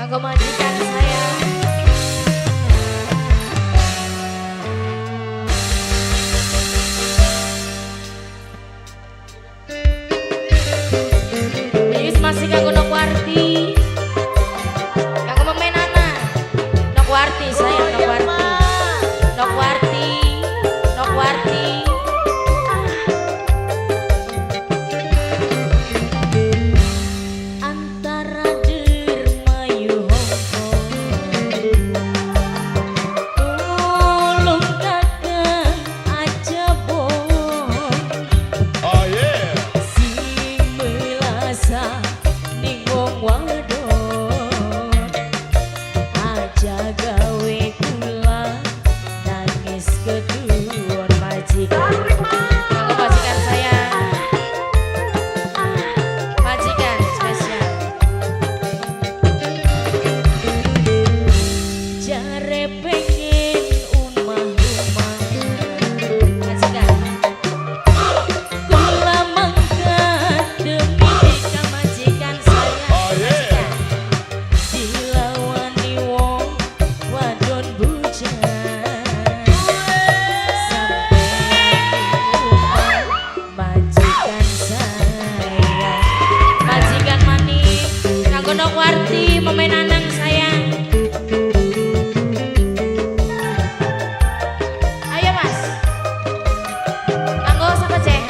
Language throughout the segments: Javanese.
Kanggo majikan saya. Ini masih kanggo Nok Warti. Kanggo memenana. Nok Warti saya, Nok Warti. Nok Warti, Nok Warti. Antara Dermayu Hongkong, tulung kakang aja bohong. Oh yeah. Sing melasa ning wong wadon, aja gawe kula nangis keduwon majikan. Kanggo majikan saya, majikan spesial. Jare pengen umah-umah majikan, kula mangkat demi dika majikan saya. Oh, yeah. Majikan dilawani wong wadon bujang, sampai omah majikan saya. Majikan maning kanggo Nok Warti memenanang sayang. Ayo Mas, kanggo sapa cek?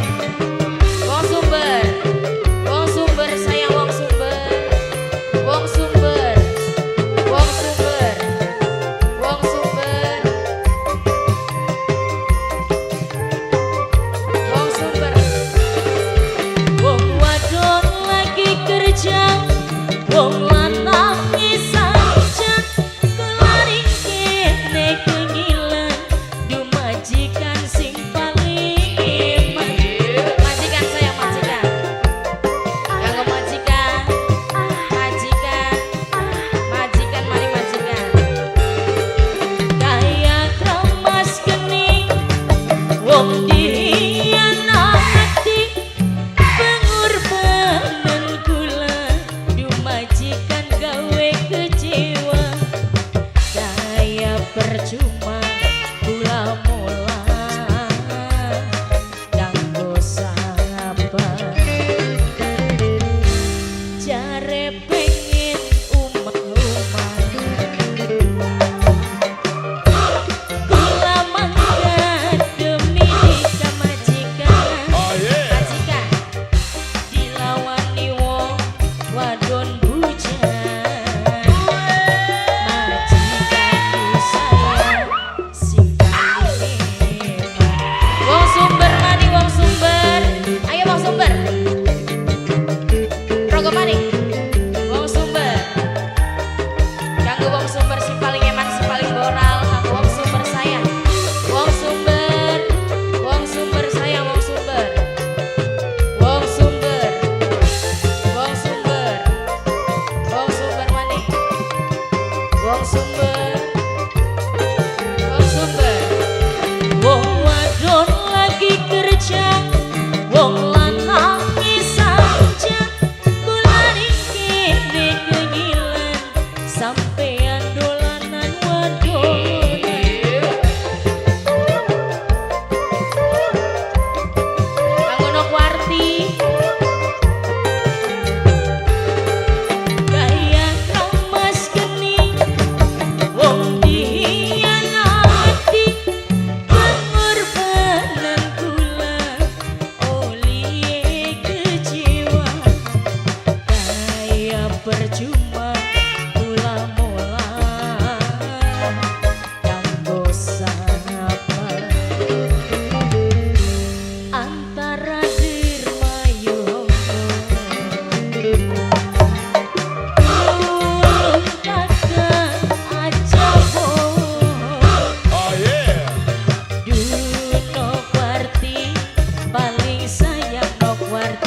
Wong Sumber, Wong Sumber sayang, Wong Sumber, Wong Sumber, Wong Sumber, Wong Sumber, Wong Sumber. Wong wadon lagi kerja, wong lanang saja kelaring kene kengilan du majikan sing paling eman. Majikan saya, majikan. Kanggo majikan, majikan, majikan mari majikan. Kaya kramas geni, wong dihianati, pengorbanan kula du majikan gawe kecewa. Kaya percuma kula mulang kanggo sapa. Jare pengen umah-umah, kula mangkat demi dika majikan. Oh yeah. Majikan dilawani wong wadon bujang, majikanku sayang sing paling eman. Wong Sumber maning, Wong Sumber. Ayo Wong Sumber. Rogo maning. Wong Sumber. Kanggo Wong Sumber sing paling eman, sing paling moral, kanggo Wong Sumber sayang. Wong Sumber, Wong Sumber sayang, Wong Sumber. Wong Sumber. Wong Sumber. Wong Sumber maning. Wong Sumber. Wong Sumber. Wong wadon lagi kerja, wong lanang saja kula kene kengilan, sampean dolanan wadonan. Kanggo Nok Warti. Kaya kramas geni, wong dihianati, pengorbanan kula olihe kecewa. Kaya percuma kula mulang kanggo sapa. Antara Dermayu Hongkong, tulung kakang aja bohong. Oh yeah. Du Nok Warti paling sayang Nok Warti.